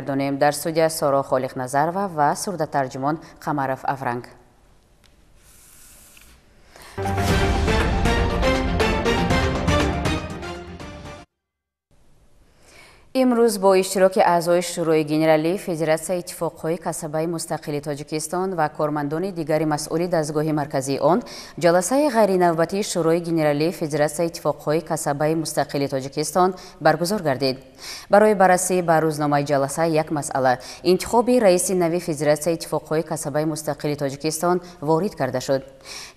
Донем дар студия Соро Холиқназарова ва сурдатарҷумон Қамаров Авранг. Имрӯз бо иштироки аъзои Шӯрои Генералии Федератсияи иттифоқҳои касабаи мустақили Тоҷикистон ва кормандони дигари масъули дастгоҳи марказии он ҷаласаи ғайринавбатии Шӯрои Генералии Федератсияи иттифоқҳои касабаи мустақили Тоҷикистон баргузор гардид. Барои баррасӣ ба рӯзномаи ҷаласа як масъала интихоби раиси нави Федератсияи иттифоқҳои касабаи мустақили Тоҷикистон ворид карда шуд.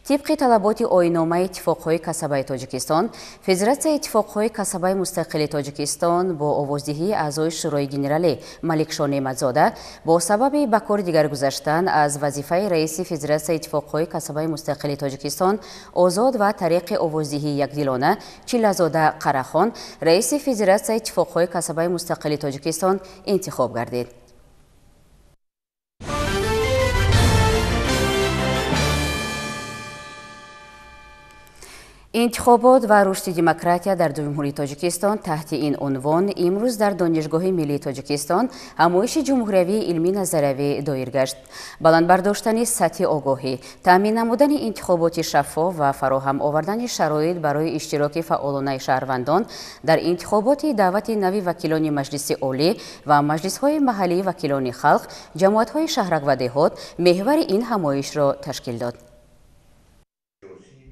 Тибқи талаботи оинномаи иттифоқҳои касабаи Тоҷикистон, Федератсияи иттифоқҳои касабаи мустақили Тоҷикистон бо овоздиҳии аъзои Шӯрои Генералӣ Маликшо Неъматзода бо сабаби ба кори дигар гузаштан аз вазифаи раиси Федератсияи иттифоқҳои касабаи мустақили Тоҷикистон озод ва тариқи овоздиҳии якдилона Чиллазода Қарахон раиси Федератсияи иттифоқҳои касабаи мустақили Тоҷикистон интихоб гардид. Интихобот ва рушди демократия дар Ҷумҳурии Тоҷикистон таҳти ин унвон имрӯз дар Донишгоҳи Миллии Тоҷикистон ҳамоиши ҷумҳуриявии илмӣ назариявӣ доир гашт. Баланд бардоштани сатҳи огоҳӣ, таъмин намудани интихоботи шаффоф ва фароҳам овардани шароит барои иштироки фаъолонаи шаҳрвандон дар интихоботи даъвати нави вакилони Маҷлиси Олӣ ва маҷлисҳои маҳаллии вакилони халқ, ҷамоатҳои шаҳрак ва деҳот меҳвари ин ҳамоишро ташкил дод.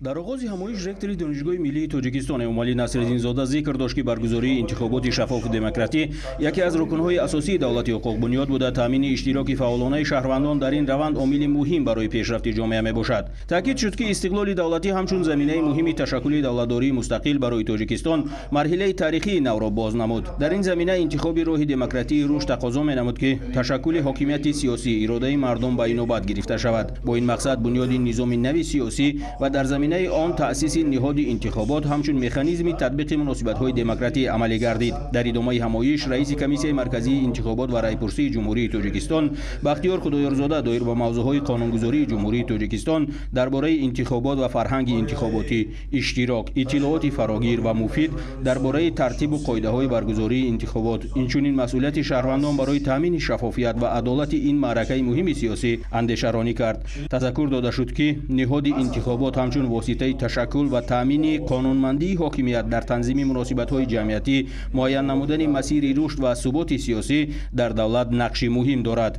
Дар оғози ҳамоиш ректори Донишгоҳи Миллии Тоҷикистон Эмомалӣ Насриддинзода зикр дошт, ки баргузории интихоботи шаффофу демократӣ яке аз рукнҳои асосии давлати ҳуқуқбунёд буда, таъмини иштироки фаъолонаи шаҳрвандон дар ин раванд омили муҳим барои пешрафти ҷомеа мебошад. Таъкид шуд, ки истиқлоли давлатӣ ҳамчун заминаи муҳими ташаккули давлатдории мустақил барои Тоҷикистон марҳилаи таърихии навро боз намуд. Дар ин замина интихоби роҳи демократии рушд тақозо менамуд, ки ташаккули ҳокимияти сиёсӣ иродаи мардум ба инобат гирифта шавад. Бо ин мақсад бунёди низоми нави сиёсӣ ва дар заминаи он таъсиси ниҳоди интихобот ҳамчун механизми татбиқи муносибатҳои демократӣ амалӣ гардид. Дар идомаи ҳамоиш раиси Комиссияи марказии интихобот ва райпурсии Ҷумҳурии Тоҷикистон Бахтиёр Худоёрзода доир ба мавзӯъҳои қонунгузории Ҷумҳурии Тоҷикистон дар бораи интихобот ва фарҳанги интихоботӣ, иштирок, иттилооти фарогир ва муфид дар бораи тартибу қоидаҳои баргузории интихобот, инчунин масъулияти шаҳрвандон барои таъмини шаффофият ва адолати ин маъракаи муҳими сиёсӣ андешаронӣ кард. Тазаккур дода шуд, ки ниҳоди интихобот ҳамчун воситаи ташаккул ва таъмини қонунмандии ҳокимият дар танзими муносибатҳои ҷамъиятӣ, муайян намудани масири рушд ва суботи сиёсӣ дар давлат нақши муҳим дорад.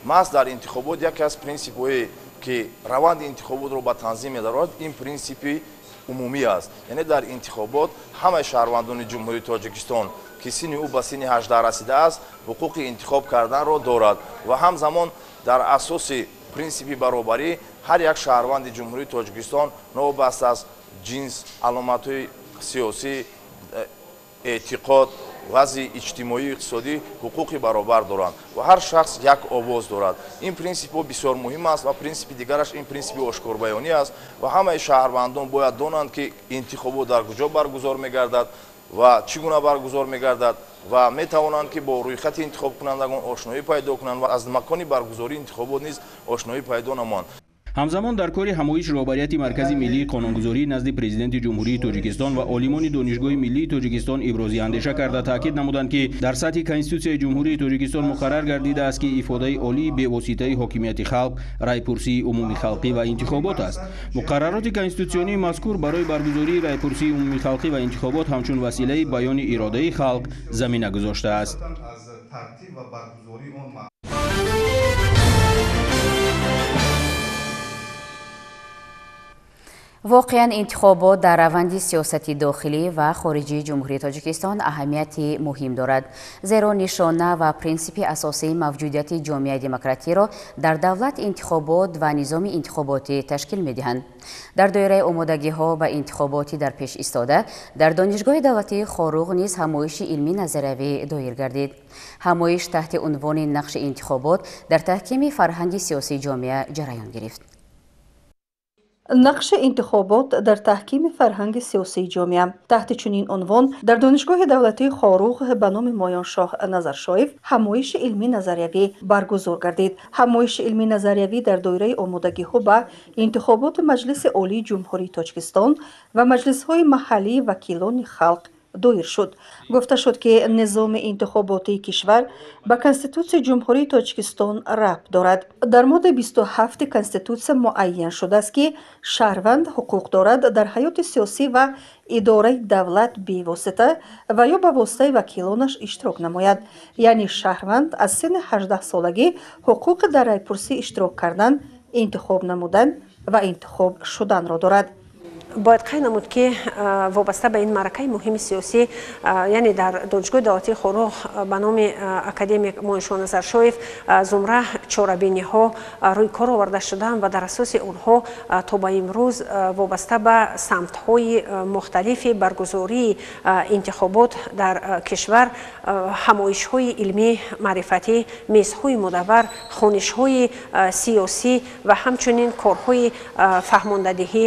Маҳз дар интихобот яке аз принсипҳое ки раванди интихоботро ба танзим медарорад, ин принсипи умумӣ аст. Яъне дар интихобот ҳамаи шаҳрвандони Ҷумҳурии Тоҷикистон ки синни ӯ ба синни 18 расидааст, ҳуқуқи интихоб карданро дорад ва ҳамзамон дар асоси принсипи баробарӣ ҳар як шаҳрванди Ҷумҳурии Тоҷикистон новобаста аз ҷинс, аломатҳои сиёсӣ, эътиқод, вазъи иҷтимоию иқтисодӣ ҳуқуқи баробар доранд ва ҳар шахс як овоз дорад. Ин принсипҳо бисёр муҳим аст ва принсипи дигараш ин принсипи ошкорбаёнӣ аст ва ҳамаи шаҳрвандон бояд донанд, ки интихобот дар куҷо баргузор мегардад ва чӣ гуна баргузор мегардад ва метавонанд, ки бо рӯйхати интихобкунандагон ошноӣ пайдо кунанд ва аз макони баргузории интихобот низ ошноӣ пайдо намоянд. Ҳамзамон дар кори ҳамоиш роҳбарияти Маркази миллии қонунгузорӣ назди Президенти Ҷумҳурии Тоҷикистон ва олимони Донишгоҳи миллии Тоҷикистон ибрози андеша карда таъкид намуданд, ки дар сатҳи Конститутсияи Ҷумҳурии Тоҷикистон муқаррар гардидааст, ки ифодаи олии бевоситаи ҳокимияти халқ, райпурсии умумихалқӣ ва интихобот аст. Муқаррароти конститутсионии мазкур барои баргузории райпурсии умумихалқӣ ва интихобот ҳамчун василаи баёни иродаи халқ замина гузоштааст. Воқеан интихобот дар раванди сиёсати дохилӣ ва хориҷии Ҷумҳурии Тоҷикистон аҳамияти муҳим дорад, зеро нишона ва принсипи асосии мавҷудияти ҷомеаи демократиро дар давлат интихобот ва низоми интихоботӣ ташкил медиҳанд. Дар доираи омодагиҳо ба интихоботи дар пеш истода дар Донишгоҳи давлатии Хоруғ низ ҳамоиши илмӣ назариявӣ доир гардид. Ҳамоиш таҳти унвони нақши интихобот дар таҳкими фарҳанги сиёсии ҷомеа ҷараён гирифт. Нақши интихобот дар таҳкими фарҳанги сиёсии ҷомеа. Таҳти чунин унвон дар Донишгоҳи давлатии Хоруғ ба номи Моёншоҳ Назаршоев ҳамоиши илмӣ назариявӣ баргузор гардид. Ҳамоиши илмӣ назариявӣ дар доираи омодагиҳо ба интихоботи Маҷлиси Олии Ҷумҳурии Тоҷикистон ва маҷлисҳои маҳаллии вакилони халқ Доир шуд. Гуфта шуд, ки низоми интихоботии кишвар ба Конститутсияи Ҷумҳурии Тоҷикистон рабт дорад. Дар моддаи 27 Конститутсия муайян шудааст, ки шаҳрванд ҳуқуқ дорад дар ҳаёти сиёсӣ ва идораи давлат бевосита ва ё ба воситаи вакилонаш иштирок намояд. Яъне шаҳрванд аз синни 18-солагӣ ҳуқуқи дар райпурсӣ иштирок кардан, интихоб намудан ва интихоб шуданро дорад. Бояд қайд намуд, ки вобаста ба ин маъракаи муҳими сиёсӣ, яъне дар Донишгоҳи давлатии Хоруғ ба номи академик Моиншоҳ Назаршоев зумра чорабиниҳо рӯи кор оварда шуданд ва дар асоси онҳо то ба имрӯз вобаста ба самтҳои мухталифи баргузории интихобот дар кишвар ҳамоишҳои илмӣ маърифатӣ, мизҳои мудаввар, хонишҳои сиёсӣ ва ҳамчунин корҳои фаҳмондадиҳӣ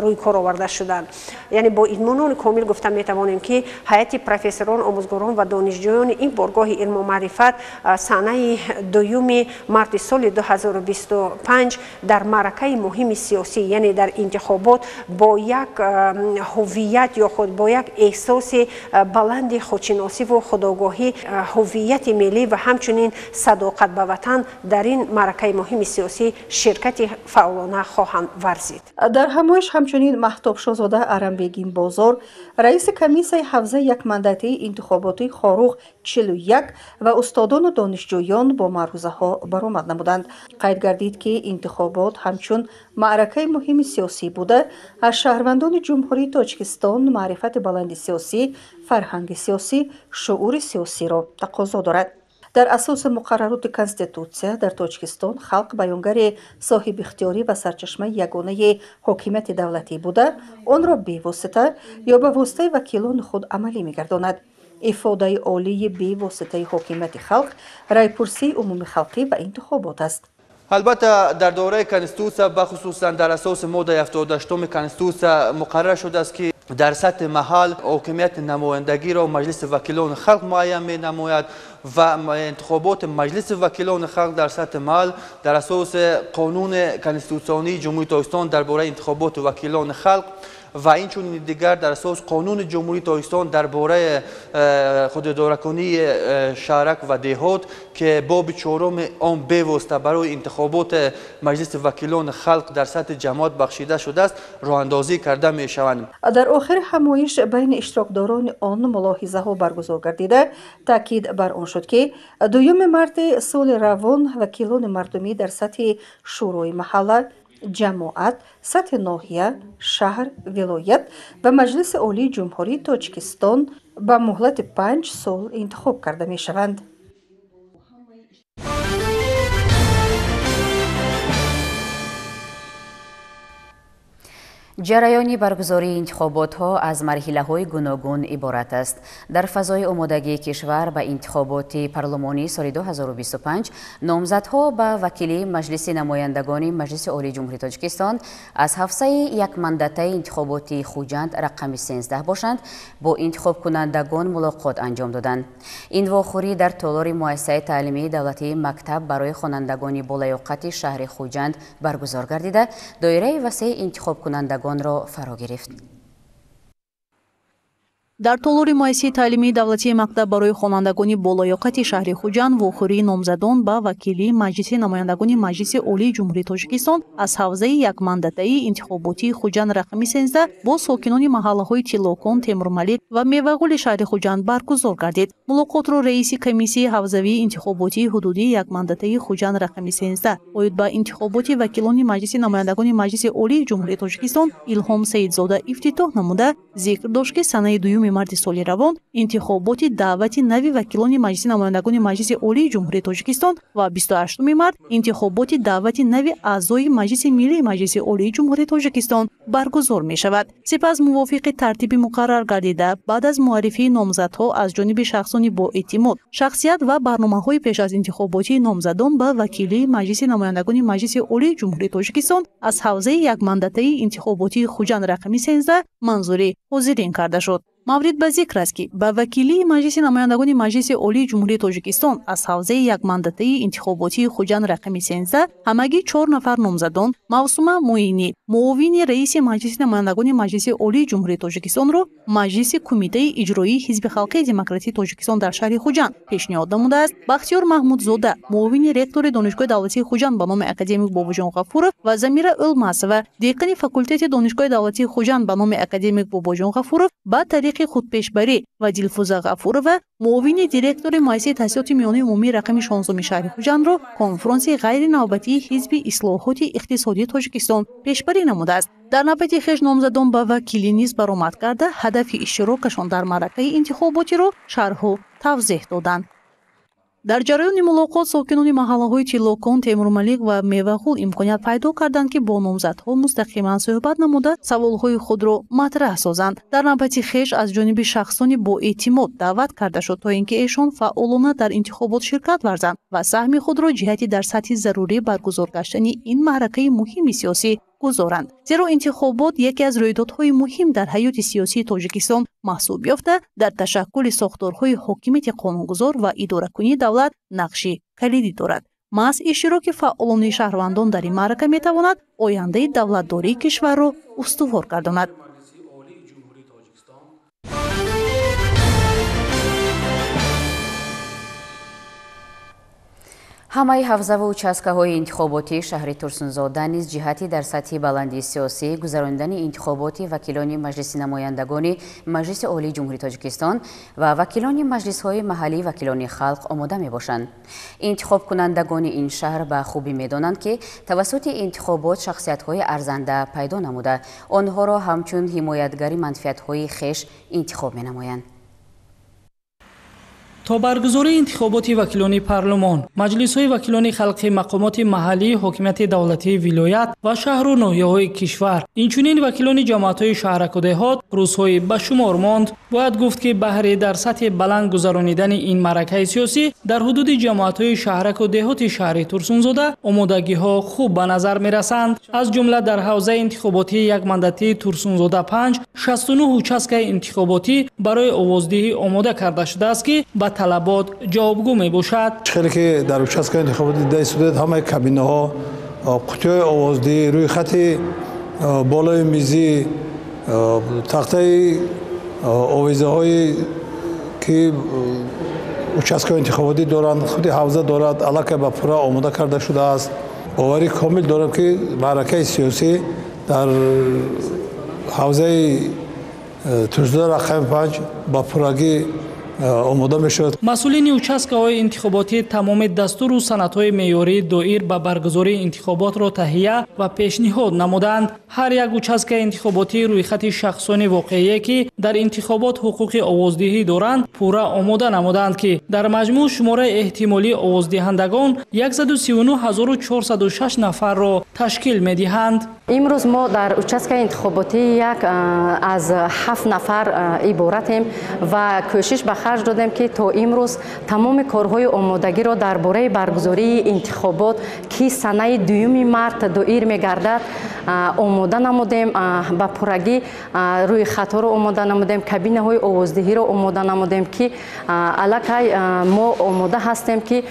рӯи кор оварда шуданд. Яъне бо итминони комил гуфта метавонем, ки ҳайати профессорон, омӯзгорон ва донишҷӯёни ин боргоҳи илму маърифат санаи 2 марти соли 2025 дар маъракаи муҳими сиёсӣ, яъне дар интихобот, бо як ҳувият ё худ бо як эҳсоси баланди худшиносиву худогоҳӣ, ҳувияти миллӣ ва ҳамчунин садоқат ба ватан дар ин маъракаи муҳими сиёсӣ ширкати фаъолона хоҳанд варзид. Дар ҳамоиш ҳамчунин Маҳтобшозода Арамбегим Бозор, раиси комиссияи ҳавзаи якмандатии интихоботии Хоруғ 41 ва устодону донишҷӯён бо маърузаҳо баромад намуданд. Қайд гардид, ки интихобот ҳамчун маъракаи муҳими сиёсӣ буда, аз шаҳрвандони Ҷумҳурии Тоҷикистон маърифати баланди сиёсӣ, фарҳанги сиёсӣ, шуури сиёсиро тақозо дорад. Дар асоси муқаррароти Конститутсия дар Тоҷикистон халқ баёнгари соҳибихтиёрӣ ва сарчашмаи ягонаи ҳокимияти давлатӣ буда, онро бевосита ё ба воситаи вакилони худ амалӣ мегардонад. Ифодаи олии бевоситаи ҳокимияти халқ райпурсии умумихалқӣ ва интихобот аст. Албатта, дар доираи Конститутсия, бахусусан дар асоси моддаи 78 Конститутсия муқаррар шудааст, ки дар сатҳи маҳал ҳокимияти намояндагиро Маҷлиси вакилони халқ муайян менамояд ва интихоботи Маҷлиси вакилони халқ дар сатҳи маҳал дар асоси қонуни конститутсионии Ҷумҳурии Тоҷикистон дар бораи интихоботи вакилони халқ ва инчунин дигар дар асос қонуни Ҷумҳурии Тоҷикистон дар бораи худидоракунии шаҳрак ва деҳот, ки боби чоруми он бевосита барои интихоботи Маҷлиси вакилони халқ дар сатҳи ҷамоат бахшида шудааст, роҳандозӣ карда мешаванд. Дар охири ҳамоиш байни иштирокдорони он мулоҳизаҳо баргузор гардида, таъкид бар он шуд, ки 2 марти соли равон вакилони мардумӣ дар сатҳи шӯрои маҳалла, ҷамоат, сатҳи ноҳия, шаҳр, вилоят ва Маҷлиси Олии Ҷумҳурии Тоҷикистон ба муҳлати 5 сол интихоб карда мешаванд. Ҷараёни баргузории интихоботҳо аз марҳилаҳои гуногун иборат аст. Дар фазои омодагии кишвар ба интихоботи парлумонии соли 2025 номзадҳо ба вакилии Маҷлиси намояндагони Маҷлиси Олии Ҷумҳурии Тоҷикистон аз ҳавзаи якмандатаи интихоботии Хуҷанд рақами 13 бошанд, бо интихобкунандагон мулоқот анҷом доданд. Ин вохӯрӣ дар толори муассисаи таълимии давлатии мактаб барои хонандагони болаёқати шаҳри Хуҷанд баргузор гардида, доираи васеи интихобкунандагон ро фаро гирифт. Дар толори муассисаи таълимии давлатии мактаб барои хонандагони болаёқати шаҳри Хуҷанд вохӯрии номзадон ба вакилии Маҷлиси намояндагони Маҷлиси Олии Ҷумҳурии Тоҷикистон аз ҳавзаи якмандатаи интихоботии Хуҷанд рақами 13 бо сокинони маҳаллаҳои Тиллокон, Темурмалик ва Мевағули шаҳри Хуҷанд баргузор гардид. Мулоқотро раиси комиссияи ҳавзавии интихоботии ҳудудии якмандатаи Хуҷанд рақами 13 оид ба интихоботи вакилони Маҷлиси намояндагони Маҷлиси Олии Ҷумҳурии Тоҷикистон Илҳом Саидзода ифтитоҳ намуда, зикр дошт, ки санаи 2 марти соли равон интихоботи даъвати нави вакилони Маҷлиси намояндагони Маҷлиси Олии Ҷумҳурии Тоҷикистон ва 28 март интихоботи даъвати нави аъзои Маҷлиси Миллии Маҷлиси Олии Ҷумҳурии Тоҷикистон баргузор мешавад. Сипас мувофиқи тартиби муқаррар гардида, баъд аз муаррифии номзадҳо аз ҷониби шахсони боэътимод, шахсият ва барномаҳои пеш аз интихоботии номзадон ба вакилии Маҷлиси намояндагони Маҷлиси Олии Ҷумҳурии Тоҷикистон аз ҳавзаи якмандатаи интихоботии Хуҷанд рақами 13 манзури ҳозирин карда шуд. Маврид ба зикр аст, ки ба вакилии Маҷлиси намояндагони Маҷлиси Олии Ҷумҳурии Тоҷикистон аз ҳавзаи якмандатаи интихоботии Хуҷанд рақами 13 ҳамагӣ 4 нафар номзадон Мавсума Муинӣ, муовини раиси Маҷлиси намояндагони Маҷлиси Олии Ҷумҳурии Тоҷикистонро Маҷлиси Кумитаи иҷроии Ҳизби Халқии Демократии Тоҷикистон дар шаҳри Хуҷанд пешниҳод намудааст. Бахтиёр Маҳмудзода, муовини ректори Донишгоҳи давлатии Хуҷанд ба номи академик Бобоҷон Ғафуров ва Замира Ӯлмасова, декани факултети Донишгоҳи давлатии Хуҷанд ба номи академик Бобоҷон Ғафуров ба тариқи худпешбарӣ ва Дилфуза Ғафурова, муовини директори муассисаи таҳсилоти миёнаи умумии рақами 16 шаҳри Хуҷандро конфронси ғайринавбатии Ҳизби ислоҳоти иқтисодии Тоҷикистон пешбарӣ намудааст. Дар навбати хеш номзадон ба вакилӣ низ баромад карда, ҳадафи иштирокашон дар маъракаи интихоботиро шарҳу тавзеҳ доданд. Дар ҷараёни мулоқот сокинони маҳаллаҳои Тиллокон, Темурмалик ва Мевағул имконият пайдо карданд, ки бо номзадҳо мустақиман суҳбат намуда, саволҳои худро матраҳ созанд. Дар навбати хеш аз ҷониби шахсони боэътимод даъват карда шуд, то ин ки эшон фаъолона дар интихобот ширкат варзанд ва саҳми худро ҷиҳати дар сатҳи зарурӣ баргузор гаштани ин маъракаи муҳими сиёсӣ гузоранд. Зеро интихобот яке аз рӯйдодҳои муҳим дар ҳаёти сиёсии Тоҷикистон маҳсуб ёфта, дар ташаккули сохторҳои ҳокимияти қонунгузор ва идоракунии давлат нақши калидӣ дорад. Маҳз иштироки фаъолони шаҳрвандон дар ин маърака метавонад ояндаи давлатдории кишварро устувор гардонад. Ҳамаи ҳавзаву участкаҳои интихоботии шаҳри Турсунзода низ ҷиҳати дар сатҳи баланди сиёсӣ гузаронидани интихоботи вакилони Маҷлиси намояндагони Маҷлиси Олии Ҷумҳурии Тоҷикистон ва вакилони маҷлисҳои маҳаллии вакилони халқ омода мебошанд. Интихобкунандагони ин шаҳр ба хубӣ медонанд, ки тавассути интихобот шахсиятҳои арзанда пайдо намуда, онҳоро ҳамчун ҳимоятгари манфиатҳои хеш интихоб менамоянд. То баргузории интихоботи вакилони парлумон, маҷлисҳои вакилони халқи, мақомоти маҳаллии ҳокимияти давлатии вилоят ва шаҳру ноҳияҳои кишвар, инчунин вакилони ҷамоатҳои шаҳраку деҳот рӯзҳои ба шумор монд. Бояд гуфт, ки баҳри дар сатҳи баланд гузаронидани ин маъракаи сиёсӣ дар ҳудуди ҷамоатҳои шаҳраку деҳоти шаҳри Турсунзода омодагиҳо хуб ба назар мерасанд. Аз ҷумла дар ҳавзаи интихоботии якмандатии Турсунзода 5 69 участкаи интихоботӣ барои овоздиҳӣ омода карда шудааст, ки ба талабот ҷавобгӯ мебошад. Хеле ки дар участкаи интихоботӣ дида истодед, ҳамаи кабинаҳо, қутиҳои овоздиҳӣ, рӯйхати болои мизӣ, тахтаи овезаҳое ки участкаҳои интихоботӣ доранд, худи ҳавза дорад, аллакай ба пурра омода карда шудааст. Боварӣ комил дорам, ки маъракаи сиёсӣ дар ҳавзаи Турсунзода рақами 5 ба пуррагӣ омода мешавад. Масъулини участкаҳои интихоботӣ тамоми дастуру санадҳои меъёрии доир ба баргузории интихоботро таҳия ва пешниҳод намуданд. Ҳар як участкаи интихоботӣ рӯйхати шахсони воқеие, ки дар интихобот ҳуқуқи овоздиҳӣ доранд, пурра омода намуданд, ки дар маҷмӯъ шумораи эҳтимолии овоздиҳандагон 139 406 нафарро ташкил медиҳанд. Имрӯз мо дар участкаи интихоботии як аз 7 нафар иборатем ва кӯшиш ба харҷ додем, ки то имрӯз тамоми корҳои омодагиро дар бораи баргузории интихобот, ки санаи 2 март доир мегардад, омода намудем. Ба пуррагӣ рӯйхатҳоро омода намудем, кабинаҳои овоздиҳиро омода намудем, ки аллакай мо омода ҳастем, ки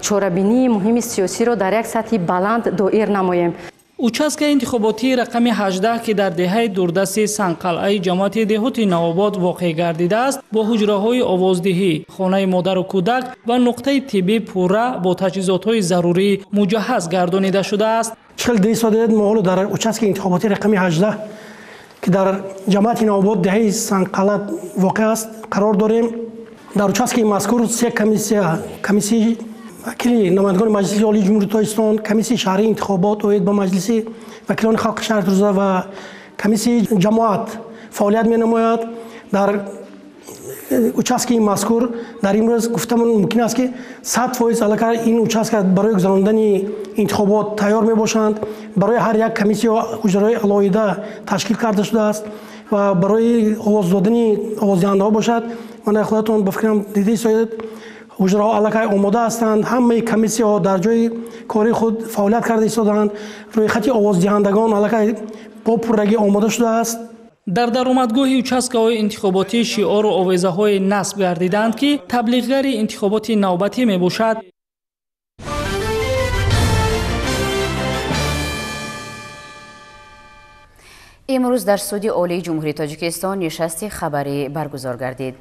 чорабинии муҳими сиёсиро дар як сатҳи баланд доир намоем. Участкаи интихоботии рақами 18, ки дар деҳаи дурдасти Санқалъаи ҷамоати деҳоти Навобод воқеъ гардидааст, бо ҳуҷраҳои овоздиҳӣ, хонаи модару кӯдак ва нуқтаи тиббӣ пурра бо таҷҳизотҳои зарурӣ муҷаҳҳаз гардонида шудааст. Чил десодед, мо ҳоло дар участкаи интихоботии рақами 18, ки дар ҷамоати Навобод, деҳаи Санқалъа воқеъ аст, қарор дорем. Дар участкаи мазкур се комиссия: комиссияи вакили намояндагони Маҷлиси Олии Ҷумҳурии Тоҷикистон, комиссияи шаҳрии интихобот оид ба Маҷлиси вакилони халқи шаҳри Турсунзода ва комиссияи ҷамоат фаъолият менамояд. Дар участкаи мазкур дар имрӯз гуфта мумкин аст, ки 100% аллакай ин участка барои гузарондани интихобот тайёр мебошанд. Барои ҳар як комиссия ҳуҷраҳои алоҳида ташкил карда шудааст ва барои овоз додани овоздиҳандаҳо бошад, мана худатон ба фикрам дида истоед, ҳуҷраҳо аллакай омода ҳастанд. Ҳамаи комиссияҳо дар ҷои кори худ фаъолият карда истодаанд. Рӯйхати овоздиҳандагон аллакай бо пуррагӣ омода шудааст. Дар даромадгоҳи участкаҳои интихоботӣ шиору овезаҳое насб гардидаанд, ки таблиғгари интихоботи навбатӣ мебошад. Имрӯз дар Суди Олии Ҷумҳурии Тоҷикистон нишасти хабарӣ баргузор гардид.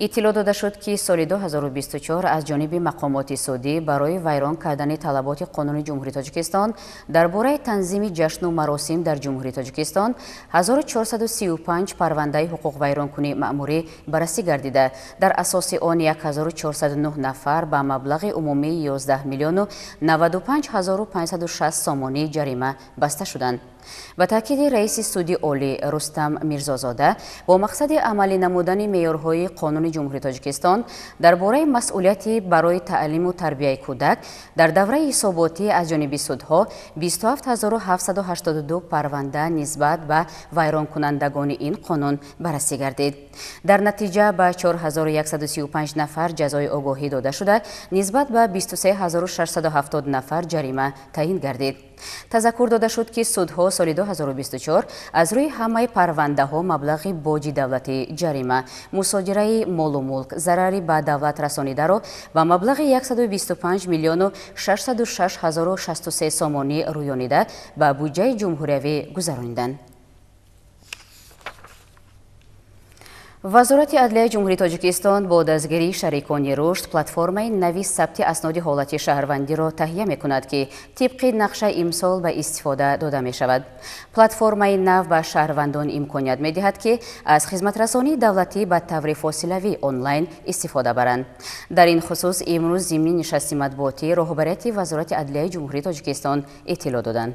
Иттилоъ дода шуд, ки соли 2024 аз ҷониби мақомоти судӣ барои вайрон кардани талаботи Қонуни Ҷумҳурии Тоҷикистон дар бораи танзими ҷашну маросим дар Ҷумҳурии Тоҷикистон 1435 парвандаи ҳуқуқвайронкунии маъмурӣ баррасӣ гардида, дар асоси он 1409 нафар ба маблағи умумии 11 миллиону 95 560 сомонӣ ҷарима баста шуданд. Ба таъкиди раиси Суди Олӣ Рустам Мирзозода, бо мақсади амалӣ намудани меъёрҳои Қонуни Ҷумҳурии Тоҷикистон дар бораи масъулияти барои таълиму тарбияи кӯдак дар давраи ҳисоботӣ аз ҷониби судҳо 27782 парванда нисбат ба вайронкунандагони ин қонун баррасӣ гардид. Дар натиҷа ба 4135 нафар ҷазои огоҳӣ дода шуда, нисбат ба 23670 нафар ҷарима таъин гардид. Тазаккур дода шуд, ки судҳо соли 2024 аз рӯи ҳамаи парвандаҳо маблағи боҷи давлатӣ, ҷарима, мусодираи молу мулк, зарари ба давлат расонидаро ба маблағи 125 миллиону 606 063 сомонӣ рӯёнида ба буҷаи ҷумҳуриявӣ гузарониданд. Вазорати адлияи Ҷумҳурии Тоҷикистон бо дастгирии шарикони рушд платформаи нави сабти асноди ҳолати шаҳрвандиро таҳия мекунад, ки тибқи нақша имсол ба истифода дода мешавад. Платформаи нав ба шаҳрвандон имконият медиҳад, ки аз хизматрасонии давлатӣ ба таври фосилавӣ онлайн истифода баранд. Дар ин хусус имрӯз зимни нишасти матбуотӣ роҳбарияти Вазорати адлияи Ҷумҳурии Тоҷикистон иттилоъ доданд.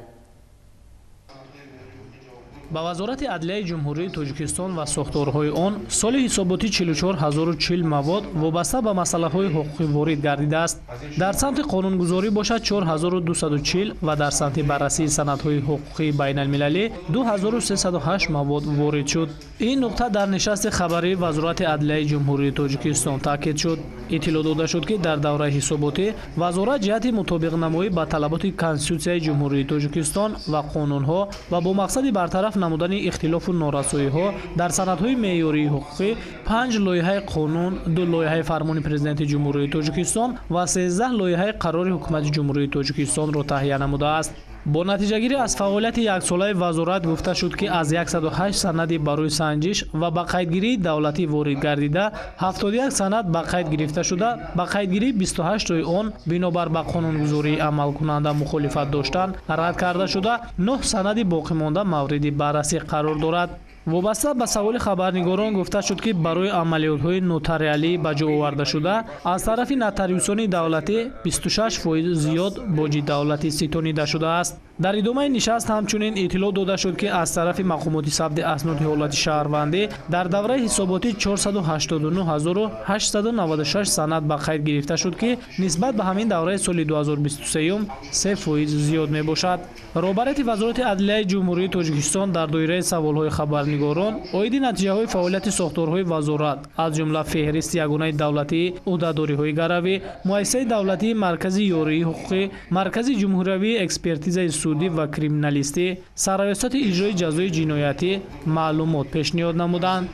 Ба Вазорати адлияи Ҷумҳурии Тоҷикистон ва сохторҳои он соли ҳисоботӣ 44040 мавод вобаста ба масъалаҳои ҳуқуқӣ ворид гардидааст. Дар самти қонунгузорӣ бошад 4240 ва дар самти баррасии санадҳои ҳуқуқии байналмилалӣ 2308 мавод ворид шуд. Ин нуқта дар нишасти хабарии Вазорати адлияи Ҷумҳурии Тоҷикистон таъкид шуд. Иттилоъ дода шуд, ки дар давраи ҳисоботӣ вазорат ҷиҳати мутобиқнамоӣ ба талаботи Конститутсияи Ҷумҳурии Тоҷикистон ва қонунҳо ва бо мақсади бартараф намудани ихтилофу норасоиҳо дар санадҳои меъёрии ҳуқуқӣ 5 лоиҳаи қонун, 2 лоиҳаи фармони Президенти Ҷумҳурии Тоҷикистон ва 13 лоиҳаи қарори Ҳукумати Ҷумҳурии Тоҷикистонро таҳия намудааст. Бо натиҷагирӣ аз фаъолияти яксолаи вазорат гуфта шуд, ки аз 108 санади барои санҷиш ва ба қайдгирии давлатӣ ворид гардида 71 санад ба қайд гирифта шуда, ба қайдгирии 28-тои он бинобар ба қонунгузории амалкунанда мухолифат доштан рад карда шуда, 9 санади боқимонда мавриди баррасӣ қарор дорад. Вобаста ба саволи хабарнигорон гуфта шуд, ки барои амалиётҳои нотариалӣ ба ҷо овардашуда аз тарафи нотариусони давлатӣ 26% зиёд боҷи давлатӣ ситонида шудааст. Дар идомаи нишаст ҳамчунин иттилоъ дода шуд, ки аз тарафи мақомоти сабти асноди ҳолати шаҳрвандӣ дар давраи ҳисоботӣ 489 896 санад ба қайд гирифта шуд, ки нисбат ба ҳамин давраи соли 2023 3% зиёд мебошад. Роҳбарияти Вазорати адлияи Ҷумҳурии Тоҷикистон дар доираи саволҳои хабарнигорон оиди натиҷаҳои фаъолияти сохторҳои вазорат, аз ҷумла феҳристи ягонаи давлатии ӯҳдадориҳои гаравӣ, муассисаи давлатии Маркази ёрии ҳуқуқӣ, Маркази ҷумҳуриявии экспертизаи судӣ ва криминалистӣ, сарраёсати иҷрои ҷазои ҷиноятӣ маълумот пешниҳод намуданд.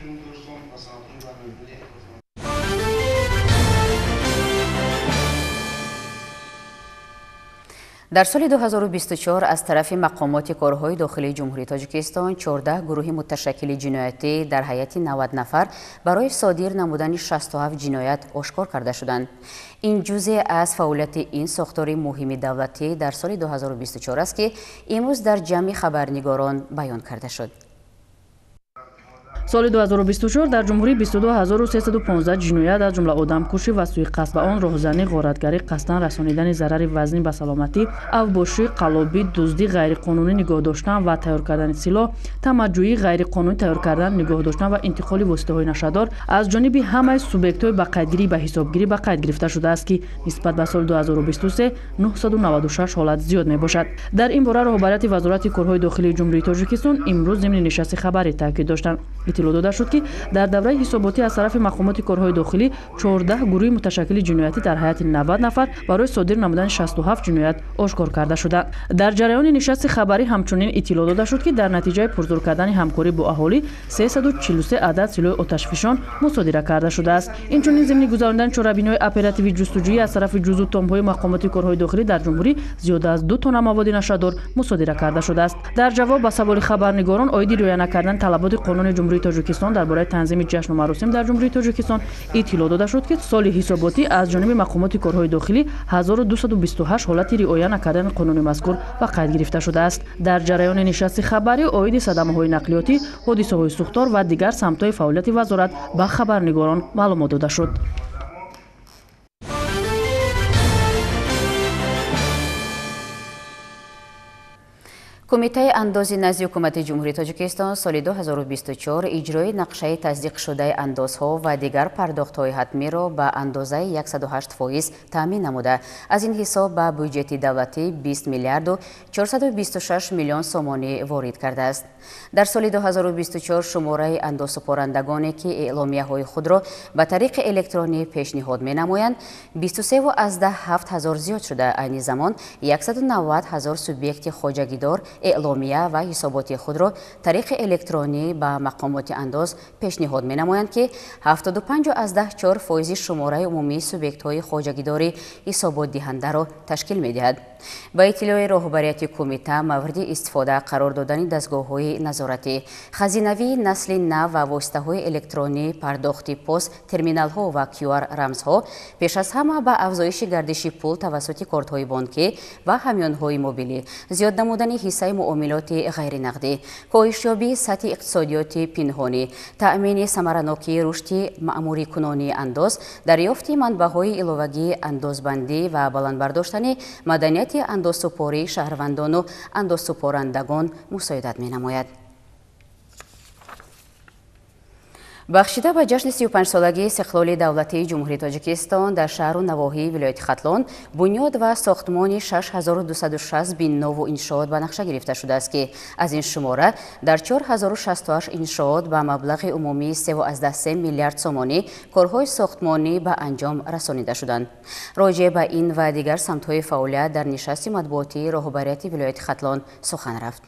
Дар соли 2024 аз тарафи мақомоти корҳои дохилии Ҷумҳурии Тоҷикистон 14 гурӯҳи муташаккили ҷиноятӣ дар ҳайати 90 нафар барои содир намудани 67 ҷиноят ошкор карда шуданд. Ин ҷузъе аз фаъолияти ин сохтори муҳими давлатӣ дар соли 2024 аст, ки имрӯз дар ҷамъи хабарнигорон баён карда шуд. Соли 2024 дар ҷумҳурӣ 22315 ҷиноят, аз ҷумла одамкушӣ ва суиқасд ба он, роҳзанӣ, ғоратгарӣ, қасдан расонидани зарари вазнин ба саломатӣ, авбошӣ, қаллобӣ, дуздӣ, ғайриқонунӣ нигоҳ доштан ва тайёр кардани силоҳ, тамаҷҷӯӣ, ғайриқонунӣ тайёр кардан, нигоҳ доштан ва интиқоли воситаҳои нашъадор аз ҷониби ҳамаи субъектҳои ба қайдгирӣ ба ҳисобгирӣ ба қайд гирифта шудааст, ки нисбат ба соли 2023 996 ҳолат зиёд мебошад. Дар ин бора роҳбарияти Вазорати корҳои дохилии Ҷумҳурии Тоҷикистон имрӯз зимни нишасти хабарӣ таъкид доштанд. Иттилоъ дода шуд, ки дар давраи ҳисоботӣ аз тарафи мақомоти корҳои дохилӣ 14 гурӯҳи муташаккили ҷиноятӣ дар ҳайати 90 нафар барои содир намудани 67 ҷиноят ошкор карда шуданд. Дар ҷараёни нишасти хабарӣ ҳамчунин иттилоъ дода шуд, ки дар натиҷаи пурзур кардани ҳамкорӣ бо аҳолӣ 343 адад силоҳи оташфишон мусодира карда шудааст. Инчунин зимни гузаронидани чорабиниҳои оперативии ҷустуҷӯӣ аз тарафи ҷузъу томҳои мақомоти корҳои дохилӣ дар ҷумҳурӣ зиёда аз 2 тонна маводи нашъадор мусодира карда шудааст. Дар ҷавоб ба саволи хабарнигорон оиди риоя накардани талаботи қонуни Ҷумҳурии Тоҷикистон дар бораи танзими ҷашну маросим дар Ҷумҳурии Тоҷикистон иттилоъ дода шуд, ки соли ҳисоботӣ аз ҷониби мақомоти корҳои дохилӣ 1228 ҳолати риоя накардани қонуни мазкур ба қайд гирифта шудааст. Дар ҷараёни нишасти хабарӣ оиди садамаҳои нақлиётӣ, ҳодисаҳои сӯхтор ва дигар самтҳои фаъолияти вазорат ба хабарнигорон маълумот дода шуд. Кумитаи андози назди Ҳукумати Ҷумҳурии Тоҷикистон соли 2024 иҷрои нақшаи тасдиқшудаи андозҳо ва дигар пардохтҳои ҳатмиро ба андозаи 108% таъмин намуда. Аз ин ҳисоб ба бюҷети давлатӣ 20 миллиарду 426 миллион сомонӣ ворид кардааст. Дар соли 2024 шумораи андозсупорандагоне, ки эъломияҳои худро ба тариқи электронӣ пешниҳод менамоянд, 23,7 ҳазор зиёд шуда, айни замон 190 ҳазор субъекти хоҷагидор эъломия ва ҳисоботи худро тариқи электронӣ ба мақомоти андоз пешниҳод менамоянд, ки 75,4% шумораи умумии субъектҳои хоҷагидори ҳисоботдиҳандаро ташкил медиҳад. Ба иттилои роҳбарияти кумита, мавриди истифода қарор додани дастгоҳҳои назоратӣ, хазинавии насли нав ва воситаҳои электронӣ, пардохти пост, терминалҳо ва QR рамзҳо пеш аз ҳама ба афзоиши гардиши пул тавассути кортҳои бонкӣ ва ҳамёнҳои мобилӣ, зиёд намудани ҳиссаи муомилоти ғайринақдӣ, коҳишёбии сатҳи иқтисодиёти пинҳонӣ, таъмини самаранокии рушди маъмурикунонии андоз, дарёфти манбаъҳои иловагии андозбандӣ ва баланд бардоштани маданияти андозсупории шаҳрвандону андозсупорандагон мусоидат менамояд. Бахшида ба ҷашни 35-солагии истиқлоли давлатии Ҷумҳурии Тоҷикистон дар шаҳру навоҳии вилояти Хатлон бунёд ва сохтмони 6260 бинову иншоот ба нақша гирифта шудааст, ки аз ин шумора дар 4068 иншоот ба маблағи умумии 3,3 миллиард сомонӣ корҳои сохтмонӣ ба анҷом расонида шуданд. Роҷеъ ба ин ва дигар самтҳои фаъолият дар нишасти матбуотии роҳбарияти вилояти Хатлон сухан рафт.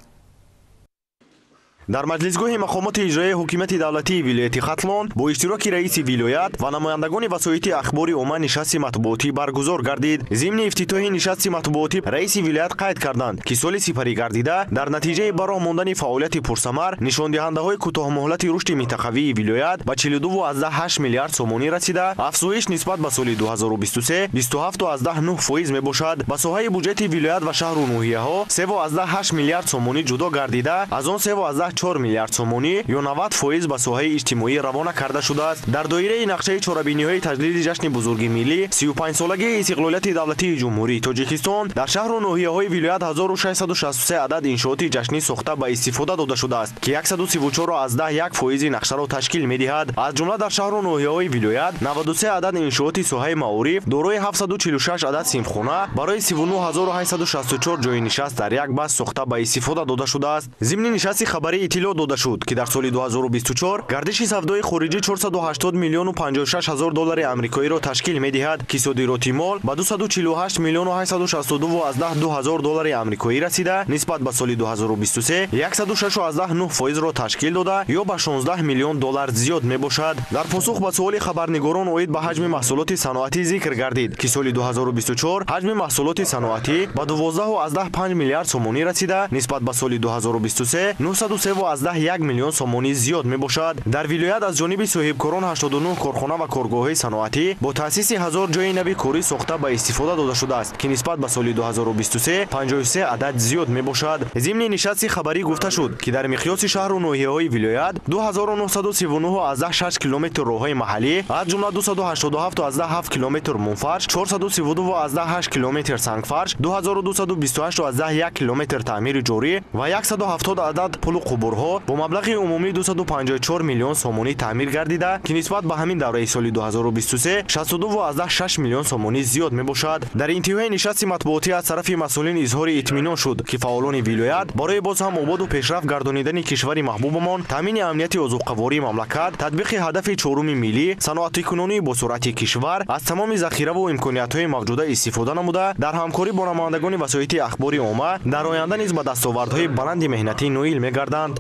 Дар маҷлисгоҳи мақомоти иҷроияи ҳукумати давлатии вилояти Хатлон бо иштироки раиси вилоят ва намояндагони васоити ахбори омма нишасти матбуотӣ баргузор гардид. Зимни ифтитоҳи нишасти матбуотӣ раиси вилоят қайд карданд, ки соли сипарӣ гардида дар натиҷаи ба роҳ мондани фаъолияти пурсамар нишондиҳандаҳои кӯтоҳмуҳлати рушди минтақавии вилоят ба 42,8 миллиард сомонӣ расида, афзоиш нисбат ба соли 2023 27,9% мебошад. Ба соҳаи буҷети вилоят ва шаҳру ноҳияҳо 3,8 миллиард сомонӣ ҷудо гардида, аз он 3,4 миллиард сомонӣ ё 90% ба соҳаи иҷтимоӣ равона карда шудааст. Дар доираи нақшаи чорабиниҳои таҷлили ҷашни бузурги миллӣ 35-солагии истиқлолияти давлатии Ҷумҳурии Тоҷикистон дар шаҳру ноҳияҳои вилоят 1663 адад иншооти ҷашнӣ сохта ба истифода дода шудааст, ки 134,1% нақшаро ташкил медиҳад. Аз ҷумла дар шаҳру ноҳияҳои вилоят 93 адад иншооти соҳаи маориф дорои 746 адад синфхона барои 39864 ҷойи нишаст дар як баст сохта ба истифода дода шудааст. Зимни нишасти хабарӣ иттилоъ дода шуд, ки дар соли 2024 гардиши савдои хориҷӣ 480 миллиону 56 ҳазор доллари амрикоиро ташкил медиҳад, ки содироти мол ба 248 миллиону 862,2 ҳазор доллари амрикоӣ расида, нисбат ба соли 2023 106,9%-ро ташкил дода ё ба 16 миллион доллар зиёд мебошад. Дар посух ба суоли хабарнигорон оид ба ҳаҷми маҳсулоти саноатӣ зикр гардид, ки соли 2024 ҳаҷми маҳсулоти саноатӣ ба 12,5 миллиард сомонӣ расида, нисбат ба соли 2023 903,1 миллион сомонӣ зиёд мебошад. Дар вилоят аз ҷониби соҳибкорон 89 корхона ва коргоҳҳои саноатӣ бо таъсиси 1000 ҷойи нави корӣ сохта ба истифода дода шудааст, ки нисбат ба соли 2023 53 адад зиёд мебошад. Зимни нишасти хабарӣ гуфта шуд, ки дар миқёси шаҳру ноҳияҳои вилоят 2939,6 километр роҳҳои маҳаллӣ, аз ҷумла 287,7 километр мунфарш, 432,8 километр сангфарш, 2228,1 километр таъмири ҷорӣ ва 170 адад пулу қубурҳо бо маблағи умумии 254 миллион сомонӣ таъмир гардида, ки нисбат ба ҳамин давраи соли 2023 62,6 миллион сомонӣ зиёд мебошад. Дар интиҳои нишасти матбуотӣ аз тарафи масъулин изҳори итминон шуд, ки фаъолони вилоят барои боз ҳам ободу пешрафт гардонидани кишвари маҳбубамон, таъмини амнияти озуқавории мамлакат, татбиқи ҳадафи чоруми миллӣ, саноатикунонии босуръати кишвар аз тамоми захираву имкониятҳои мавҷуда истифода намуда, дар ҳамкорӣ бо намояндагони васоити ахбори омма дар оянда низ ба дастовардҳои баланди меҳнатӣ ноил мегарданд.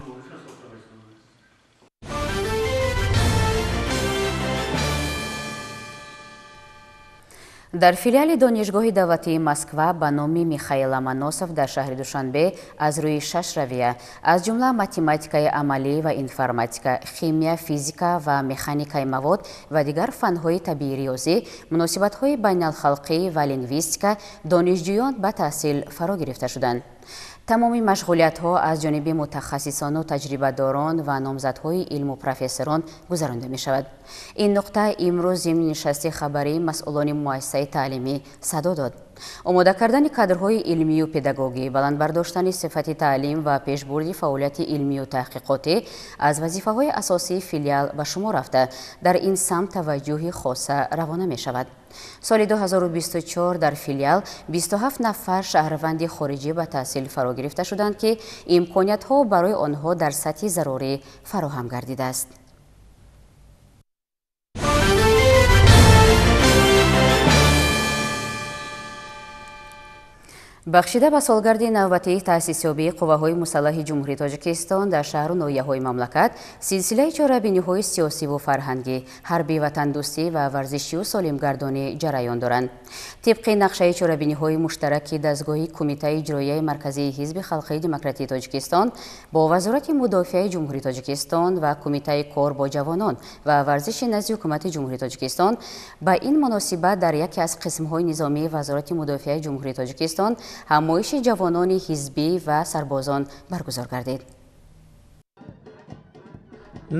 Дар филиали Донишгоҳи давлатии Москва ба номи Михаил Ломоносов дар шаҳри Душанбе аз рӯи 6 равия, аз ҷумла математикаи амалӣ ва информатика, химия, физика ва механикаи мавод ва дигар фанҳои табиӣ риёзӣ, муносибатҳои байналхалқӣ ва лингвистика донишҷӯён ба таҳсил фаро гирифта шуданд. Тамоми машғулиятҳо аз ҷониби мутахассисону таҷрибадорон ва номзадҳои илму профессорон гузаронда мешавад. Ин нуқта имрӯз зимни нишасти хабарии масъулони муассисаи таълимӣ садо дод. Омода кардани кадрҳои илмию педагогӣ, баланд бардоштани сифати таълим ва пешбурди фаъолияти илмию таҳқиқотӣ аз вазифаҳои асосии филиал ба шумор рафта, дар ин самт таваҷҷӯҳи хоса равона мешавад. Соли 2024 дар филиал 27 нафар шаҳрванди хориҷӣ ба таҳсил фаро гирифта шуданд, ки имкониятҳо барои онҳо дар сатҳи зарурӣ фароҳам гардидааст. Бахшида ба солгарди навбатии таъсисёбии қувваҳои мусаллаҳи Ҷумҳурии Тоҷикистон дар шаҳру ноҳияҳои мамлакат силсилаи чорабиниҳои сиёсиву фарҳангӣ, ҳарбӣ ватандӯстӣ ва варзишию солимгардонӣ ҷараён доранд. Тибқи нақшаи чорабиниҳои муштараки дастгоҳи Кумитаи иҷроияи марказии Ҳизби халқии демократии Тоҷикистон бо Вазорати мудофиаи Ҷумҳурии Тоҷикистон ва Кумитаи кор бо ҷавонон ва варзиши назди Ҳукумати Ҷумҳурии Тоҷикистон ба ин муносибат дар яке аз қисмҳои низомии Вазорати мудофиаи Ҷумҳурии Тоҷикистон ҳамоиши ҷавонони ҳизбӣ ва сарбозон баргузор гардид.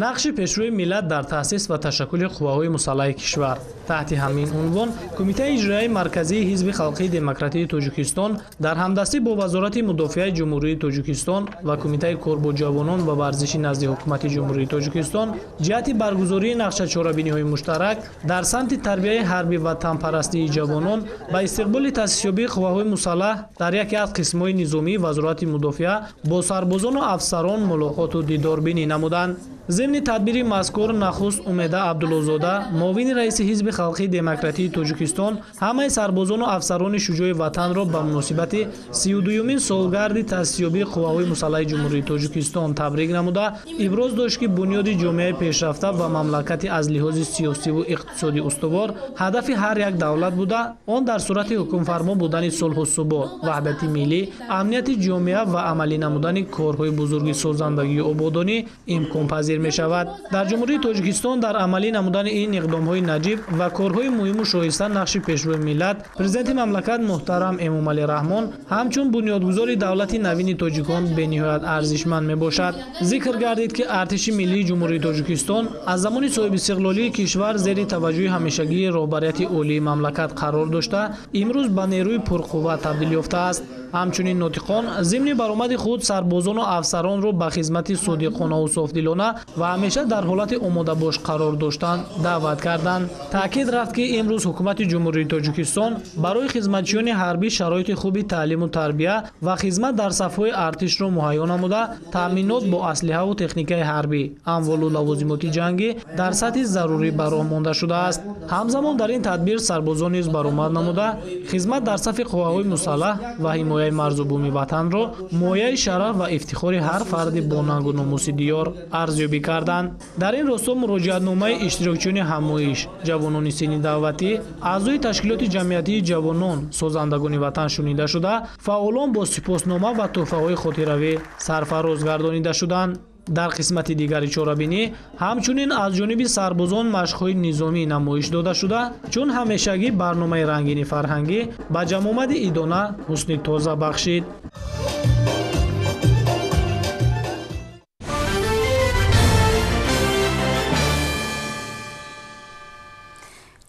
Нақши пешрӯи миллат дар таъсис ва ташаккули қувваҳои мусаллаҳи кишвар. Таҳти ҳамин унвон Кумитаи иҷроияи марказии Ҳизби халқии демократии Тоҷикистон дар ҳамдастӣ бо Вазорати мудофиаи Ҷумҳурии Тоҷикистон ва Кумитаи кор бо ҷавонон ва варзиши назди Ҳукумати Ҷумҳурии Тоҷикистон ҷиҳати баргузории нақша чорабиниҳои муштарак дар самти тарбияи ҳарбӣ ва танпарастии ҷавонон ба истиқболи таъсисёбии қувваҳои мусаллаҳ дар яке аз қисмҳои низомии Вазорати мудофиа бо сарбозону афсарон мулоқоту дидорбинӣ намуданд. Зимни тадбири мазкур нахуст Умеда Абдуллозода, муовини раиси Ҳизби халқии демократии Тоҷикистон, ҳамаи сарбозону афсарони шуҷои ватанро ба муносибати 32-юмин солгарди таъсисёбии қувваҳои мусаллаҳи Ҷумҳурии Тоҷикистон табрик намуда, иброз дошт, ки бунёди ҷомеаи пешрафта ва мамлакати аз лиҳози сиёсиву иқтисодӣ устувор ҳадафи ҳар як давлат буда, он дар сурати ҳукмфармо будани сулҳу субот, ваҳдати миллӣ, амнияти ҷомеа ва амалӣ намудани корҳои бузурги созандагию ободонӣ имконпазир мешавад. Дар Ҷумҳурии Тоҷикистон дар амалӣ намудани ин иқдомҳои наҷиб ва корҳои муҳиму шоиста нақши пешрӯи миллат, президенти мамлакат муҳтарам Эмомалӣ Раҳмон ҳамчун бунёдгузори давлати навини тоҷикон бениҳоят арзишманд мебошад. Зикр гардид, ки артиши миллии Ҷумҳурии Тоҷикистон аз замони соҳибистиқлолии кишвар зери таваҷҷӯҳи ҳамешагии роҳбарияти олии мамлакат қарор дошта, имрӯз ба нерӯи пурқувват табдил ёфтааст. Ҳамчунин нотиқон зимни баромади худ сарбозону афсаронро ба хизмати содиқонаву софдилона ва ҳамеша дар ҳолати омодабош қарор доштан даъват карданд. Таъкид рафт, ки имрӯз Ҳукумати Ҷумҳурии Тоҷикистон барои хизматчиёни ҳарбӣ шароити хуби таълиму тарбия ва хизмат дар сафҳои артишро муҳайё намуда, таъминот бо аслиҳаву техникаи ҳарбӣ, амволу лавозимоти ҷангӣ дар сатҳи зарурӣ ба роҳ монда шудааст. Ҳамзамон дар ин тадбир сарбозон низ баромад намуда, хизмат дар сафи қувваҳои мусаллаҳ ва ҳимояи марзу буми ватанро мояи шараф ва ифтихори ҳар фарди бо нангу номуси диёр арзёбӣ карданд. Дар ин росто муроҷиатномаи иштирокчиёни ҳамоиш, ҷавонони синни даъватӣ, аъзои ташкилоти ҷамъиятии ҷавонон, созандагони ватан шунида шуда, фаъолон бо сипоснома ва тӯҳфаҳои хотиравӣ сарфароз гардонида шуданд. Дар қисмати дигари чорабинӣ ҳамчунин аз ҷониби сарбозон машқҳои низомӣ намоиш дода шуда, чун ҳамешагӣ барномаи рангини фарҳангӣ ба ҷамъомади идона ҳусни тоза бахшид.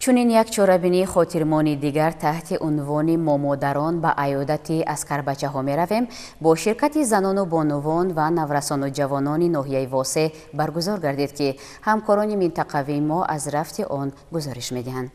Чунин як чорабинии хотирмони дигар таҳти унвони «Мо модарон ба аёдати аскарбачаҳо меравем» бо ширкати занону бонувон ва наврасону ҷавонони ноҳияи Восе баргузор гардид, ки ҳамкорони минтақавии мо аз рафти он гузориш медиҳанд.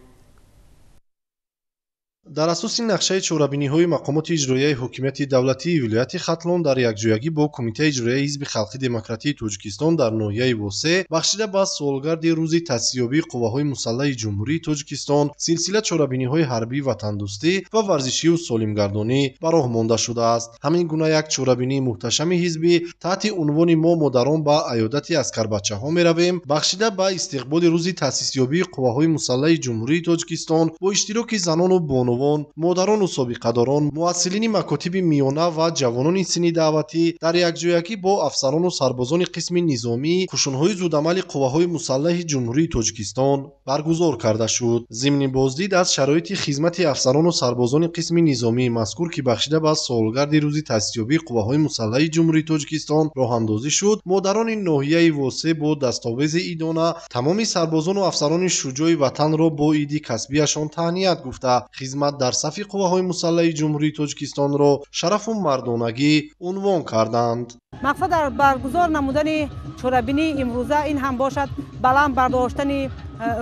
Дар асоси нақшаи чорабиниҳои мақомоти иҷроияи ҳокимияти давлатии вилояти Хатлон дар якҷоягӣ бо Кумитаи иҷроияи Ҳизби халқи демократии Тоҷикистон дар ноҳияи Восе бахшида ба солгарди рӯзи таъсисёбии қувваҳои мусаллаҳи Ҷумҳурии Тоҷикистон силсила чорабиниҳои ҳарбии ватандӯстӣ ва варзишию солимгардонӣ ба роҳ монда шудааст. Ҳамин гуна як чорабинии муҳташами ҳизбӣ таҳти унвони «Мо модарон ба аёдати аскарбачаҳо меравем» бахшида ба истиқболи рӯзи таъсисёбии қувваҳои мусаллаҳи Ҷумҳурии Тоҷикистон бо иштироки занону бонувон, модарону собиқадорон, муассилини макотиби миёна ва ҷавонони синни даъватӣ дар якҷоягӣ бо афсарону сарбозони қисми низомӣ қӯшунҳои зудамали қувваҳои мусаллаҳи Ҷумҳурии Тоҷикистон баргузор карда шуд. Зимни боздид аз шароити хизмати афсарону сарбозони қисми низомии мазкур, ки бахшида ба солгарди рӯзи таъсисёбии қувваҳои мусаллаҳи Ҷумҳурии Тоҷикистон роҳандозӣ шуд, модарони ноҳияи Восе бо дастовези идона тамоми сарбозону афсарони шуҷои ватанро бо иди касбияшон таҳният гуфта, хизмат дар сафи қувваҳои мусаллаҳи Ҷумҳурии Тоҷикистонро шарафу мардонагӣ унвон карданд. Мақсад дар баргузор намудани чорабинии имрӯза ин ҳам бошад баланд бардоштани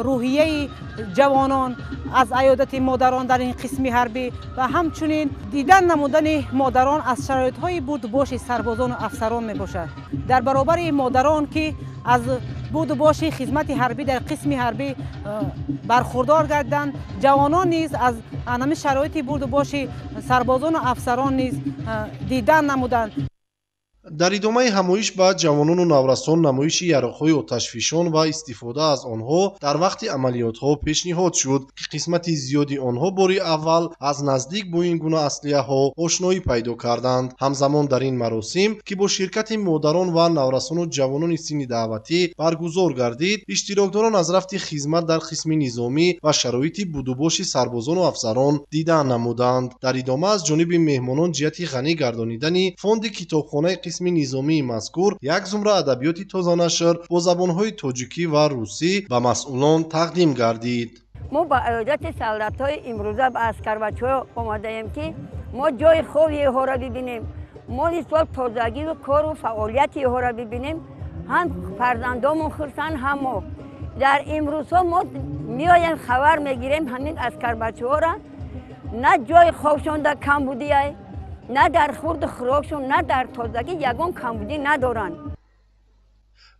рӯҳияи ҷавонон аз аёдати модарон дар ин қисми ҳарбӣ ва ҳамчунин дидан намудани модарон аз шароитҳои будубоши сарбозону афсарон мебошад. Дар баробари модарон, ки аз будубоши хизмати ҳарбӣ дар қисми ҳарбӣ бархурдор гарданд, ҷавонон низ аз ҳамин шароити будубоши сарбозону афсарон низ дидан намуданд. Дар идомаи ҳамоиш ба ҷавонону наврасон намоиши яроқҳои оташфишон ва истифода аз онҳо дар вақти амалиётҳо пешниҳод шуд, ки қисмати зиёди онҳо бори аввал аз наздик бо ин гуна аслиҳаҳо ошноӣ пайдо карданд. Ҳамзамон дар ин маросим, ки бо ширкати модарон ва наврасону ҷавонони синни даъватӣ баргузор гардид, иштирокдорон аз рафти хизмат дар қисми низомӣ ва шароити будубоши сарбозону афсарон дидан намуданд. Дар идома аз ҷониби меҳмонон ҷиҳати ғанӣ гардонидани фонди китобхонаи қисми низомии мазкур як зумра адабиёти тозанашр бо забонҳои тоҷикӣ ва русӣ ба масъулон тақдим гардид. Мо ба аёдати солдатҳои имрӯза ба аскарбачаҳо омадаем, ки мо ҷои хоби инҳоро бибинем, мо нисбат тозагиву кору фаъолияти инҳоро бибинем. Ҳам фарзандомон хурсанд, ҳам мо. Дар имрӯзҳо мо меоем, хабар мегирем ҳамин аскарбачаҳоро, на ҷои хобшонда камбудиай, на дар хурду хӯрокшон, на дар тозагӣ ягон камбудӣ надоранд.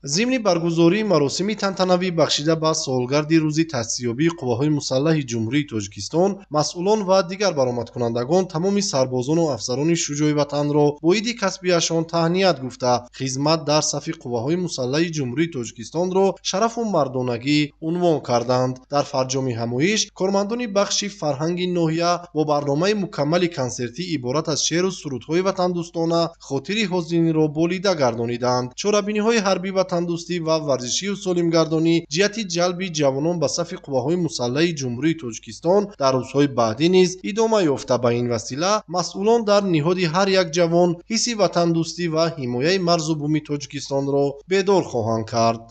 Зимни баргузории маросими тантанавӣ бахшида ба солгарди рӯзи таъсисёбии қувваҳои мусаллаҳи Ҷумҳурии Тоҷикистон масъулон ва дигар баромадкунандагон тамоми сарбозону афсарони шуҷои ватанро бо иди касбияшон таҳният гуфта, хизмат дар сафи қувваҳои мусаллаҳи Ҷумҳурии Тоҷикистонро шарафу мардонагӣ унвон карданд. Дар фарҷоми ҳамоиш кормандони бахши фарҳанги ноҳия бо барномаи мукаммали консертӣ иборат аз шеъру сурудҳои ватандӯстона хотири ҳозиринро болида гардониданд. Чорабиниҳои ҳарбӣ ватандӯстӣ ва варзишию солимгардонӣ ҷиҳати ҷалби ҷавонон ба сафи қувваҳои мусаллаҳи Ҷумҳурии Тоҷикистон дар рӯзҳои баъдӣ низ идома ёфта, ба ин васила масъулон дар ниҳоди ҳар як ҷавон ҳисси ватандӯстӣ ва ҳимояи марзу буми Тоҷикистонро бедор хоҳанд кард.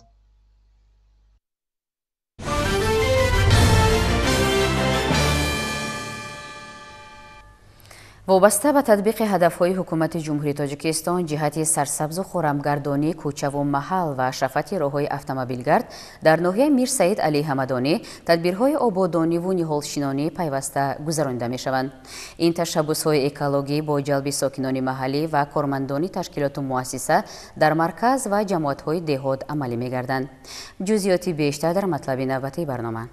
Вобаста ба татбиқи ҳадафҳои ҳукумати Ҷумҳурии Тоҷикистон ҷиҳати сарсабзу хӯрамгардонии кӯчаву маҳал ва шафати роҳҳои автомобилгард дар ноҳияи Мир Саид Алӣ Ҳамадонӣ тадбирҳои ободониву ниҳолшинонӣ пайваста гузаронида мешаванд. Ин ташаббусҳои экологӣ бо ҷалби сокинони маҳаллӣ ва кормандони ташкилоту муассиса дар марказ ва ҷамоатҳои деҳот амалӣ мегарданд. Ҷузъиёти бештар дар матлаби навбатии барнома.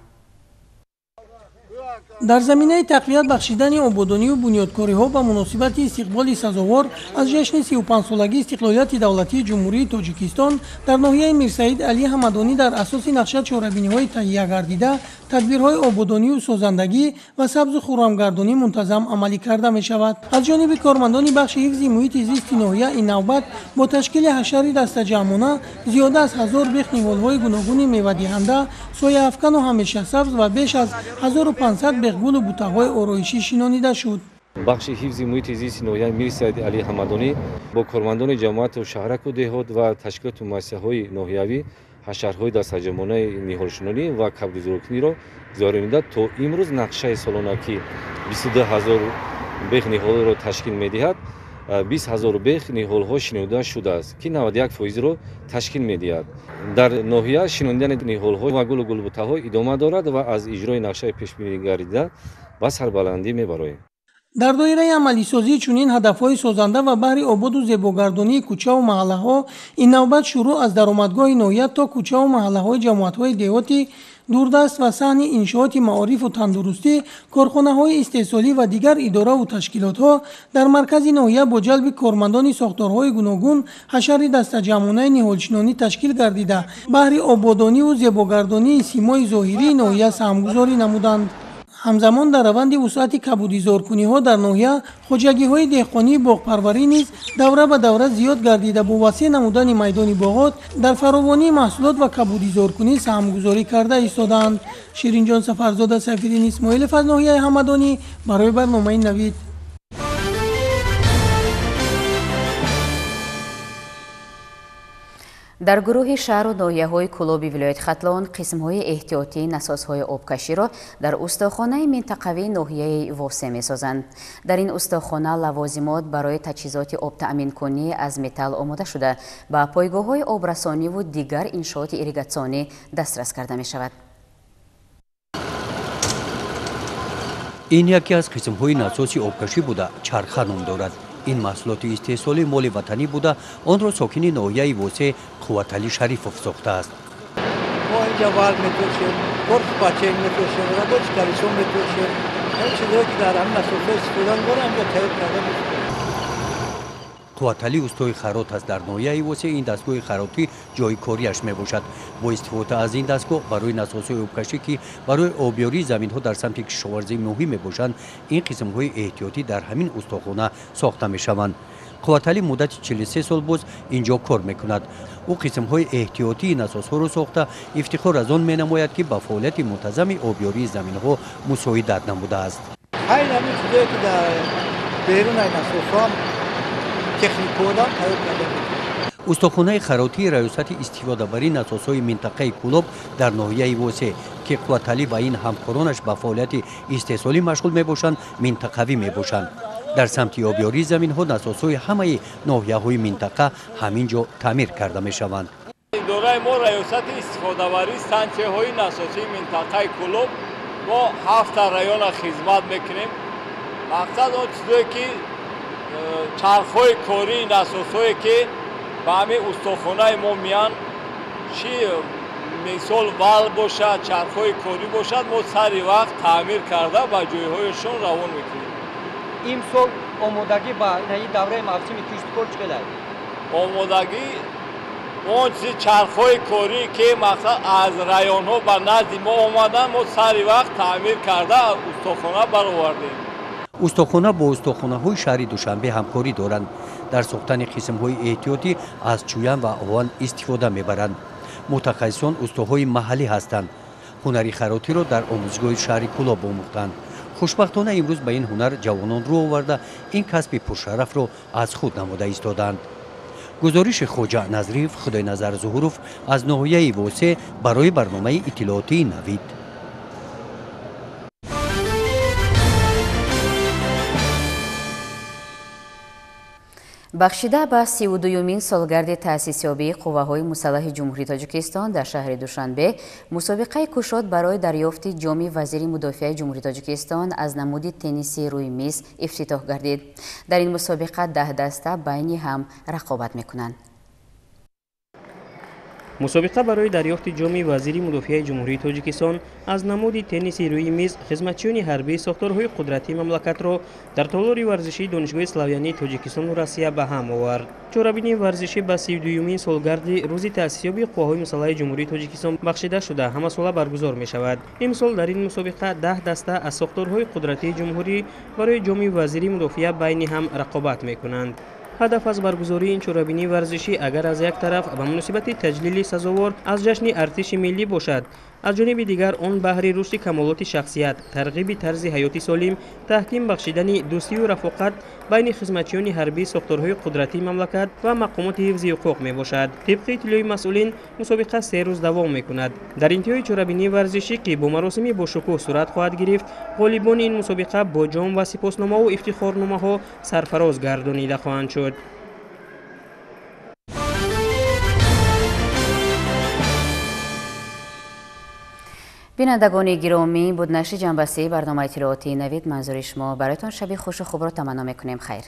Дар заминаи тақвият бахшидани ободонию бунёдкориҳо ба муносибати истиқболи сазовор аз ҷашни 35-солагии истиқлолияти давлатии Ҷумҳурии Тоҷикистон дар ноҳияи Мирсаид Алӣ Ҳамадонӣ дар асоси нақша чорабиниҳои таҳия гардида тадбирҳои ободонию созандагӣ ва сабзу хуррамгардонӣ мунтазам амалӣ карда мешавад. Аз ҷониби кормандони бахши ҳифзи муҳити зисти ноҳия ин навбат бо ташкили ҳашари дастаҷамъона зиёда аз 1000 бех ниҳолҳои гуногуни мевадиҳанда, сояафкану ҳамешасабз ва беш аз 1500 бехгулу бутаҳои ороишӣ шинонида шуд. Бахши ҳифзи муҳити зисти ноҳияи Мирсаид Алӣ Ҳамадонӣ бо кормандони ҷамоату шаҳраку деҳот ва ташкилоту муассисаҳои ноҳиявӣ ҳашарҳои дастаҷамъонаи ниҳолшинонӣ ва кабудизоркуниро гузаронида то имрӯз нақшаи солона ки 22 ҳазор бех ниҳолро ташкил медиҳад, 20 ҳазор бех ниҳолҳо шинонда шудааст, ки 91%-ро ташкил медиҳад. Дар ноҳия шинондани ниҳолҳо ва гулу гулбутаҳо идома дорад ва аз иҷрои нақшаи пешбинигардида ба сарбаландӣ мебароем. Дар доираи амалисозии чунин ҳадафҳои созанда ва баҳри ободу зебогардонии кӯчаву маҳаллаҳо ин навбат шурӯъ аз даромадгоҳи ноҳия то кӯчаву маҳаллаҳои ҷамоатҳои деҳоти дурдаст ва саҳни иншооти маорифу тандурустӣ, корхонаҳои истеҳсолӣ ва дигар идораву ташкилотҳо дар маркази ноҳия бо ҷалби кормандони сохторҳои гуногун ҳашари дастаҷамъонаи ниҳолшинонӣ ташкил гардида баҳри ободониву зебогардонии симои зоҳирии ноҳия саҳмгузорӣ намуданд. Ҳамзамон дар раванди вусъати кабудизоркуниҳо дар ноҳия хоҷагиҳои деҳқонии боғпарварӣ низ давра ба давра зиёд гардида бо васеъ намудани майдони боғот дар фаровонии маҳсулот ва кабудизоркунӣ саҳмгузорӣ карда истодаанд. Ширинҷон Сафарзода, Сайфиддин Исмоилов аз ноҳияи Ҳамадонӣ барои барномаи Навид. Дар гурӯҳи шаҳру ноҳияҳои Кӯлоби вилояти Хатлон қисмҳои эҳтиётии насосҳои обкаширо дар устохонаи минтақавии ноҳияи Восе месозанд. Дар ин устохона лавозимот барои таҷҳизоти обтаъминкунӣ аз металл омода шуда, ба пойгоҳҳои обрасониву дигар иншооти ирригатсионӣ дастрас карда мешавад. Ин яке аз қисмҳои насоси обкашӣ буда, чарха ном дорад. Ин маҳсулоти истеҳсолӣ моли ватанӣ буда, онро сокини ноҳияи Восе Қувваталӣ Шарифов сохтааст. Мо инҷа вал метошем, корпус пачен метошем, рабочий колесо метошем. Ҳамин чизҳое ки дар ҳамин насосҳо истифода мебарем, инҷа тайёр карда мешавад. Қувваталӣ устои харот аст. Дар ноҳияи Восе ин дастгоҳи харотӣ ҷои кориаш мебошад. Бо истифода аз ин дастгоҳ барои насосҳои обкашӣ, ки барои обёрии заминҳо дар самти кишоварзӣ муҳим мебошанд, ин қисмҳои эҳтиётӣ дар ҳамин устохона сохта мешаванд. Қувваталӣ муддати 43 сол боз инҷо кор мекунад. Ӯ қисмҳои эҳтиётии насосҳоро сохта, ифтихор аз он менамояд, ки ба фаъолияти мунтазами обёрии заминҳо мусоидат намудааст. Ҳамин чизое ки дар берунаи насосҳо техникодам тайёр карда мешавад. Устохонаи харотии раёсати истифодабарии насосҳои минтақаи Кӯлоб дар ноҳияи Восе, ки Қувваталӣ ва ин ҳамкоронаш ба фаъолияти истеҳсолӣ машғул мебошанд, минтақавӣ мебошанд. Дар самти обёрии заминҳо насосҳои ҳамаи ноҳияҳои минтақа ҳамин ҷо таъмир карда мешаванд. Идораи мо раёсати истифодабарии стансияҳои насосии минтақаи Кӯлоб, мо 7 района хизмат мекунем. Мақсад он чизое ки чархҳои кории насосҳое ки ба ҳамин устохонаи мо меянд, чи мисол вал бошад, чархҳои корӣ бошад, мо сари вақт таъмир карда ба ҷойҳояшон равон мекунем. Имсол омодагӣ ба ин давраи мавсими киштукор чӣ қадар? Омодагӣ он чизи чархҳои корӣ ки мақсад аз районҳо ба назди мо омаданд, мо сари вақт таъмир карда устохона баровардем. Устохона бо устохонаҳои шаҳри Душанбе ҳамкорӣ доранд. Дар сохтани қисмҳои эҳтиётӣ аз чӯян ва оҳан истифода мебаранд. Мутахассисон устоҳои маҳаллӣ ҳастанд. Ҳунари харотиро дар омӯзгоҳи шаҳри Кӯлоб омӯхтанд. Хушбахтона имрӯз ба ин ҳунар ҷавонон рӯ оварда, ин касби пуршарафро аз худ намода истодаанд. Гузориши Хоҷа Назриев, Худойназар Зуҳуров аз ноҳияи Восе барои барномаи иттилоотии Навид. Бахшида ба 32-юмин солгарди таъсисёбии қувваҳои мусаллаҳи Ҷумҳурии Тоҷикистон дар шаҳри Душанбе мусобиқаи кушод барои дарёфти ҷоми вазири мудофиаи Ҷумҳурии Тоҷикистон аз намуди тенниси рӯи миз ифтитоҳ гардид. Дар ин мусобиқа 10 даста байни ҳам рақобат мекунанд. Мусобиқа барои дарёфти ҷоми вазири мудофиаи Ҷумҳурии Тоҷикистон аз намуди тенниси рӯи миз хизматчиёни ҳарбии сохторҳои қудратии мамлакатро дар толори варзишии Донишгоҳи славянии Тоҷикистону Россия ба ҳам овард. Чорабинии варзишӣ ба 32-юмин солгарди рӯзи таъсисёбии қувваҳои мусаллаҳи Ҷумҳурии Тоҷикистон бахшида шуда, ҳамасола баргузор мешавад. Имсол дар ин мусобиқа 10 даста аз сохторҳои қудратии ҷумҳурӣ барои ҷоми вазири мудофиа байни ҳам рақобат мекунанд. Ҳадаф аз баргузории ин чорабинии варзишӣ агар аз як тараф ба муносибати таҷлили сазовор аз ҷашни артиши миллӣ бошад, Аз ҷониби дигар, он баҳри рушди камолоти шахсият, тарғиби тарзи ҳаёти солим, таҳким бахшидани дӯстию рафоқат байни хизматчиёни ҳарбии сохторҳои қудратии мамлакат ва мақомоти ҳифзи ҳуқуқ мебошад. Тибқи иттилои масъулин, мусобиқа 3 рӯз давом мекунад. Дар интиҳои чорабинии варзишӣ, ки бо маросими бошукӯҳ сурат хоҳад гирифт, ғолибони ин мусобиқа бо ҷом ва сипосномаву ифтихорномаҳо сарфароз гардонида хоҳанд шуд. Бинандагони гиромӣ, буд нашри ҷанбастии барномаи иттилоотии Навид. Манзури шумо. Бароятон шаби хушу хубро таманно мекунем. Хайр.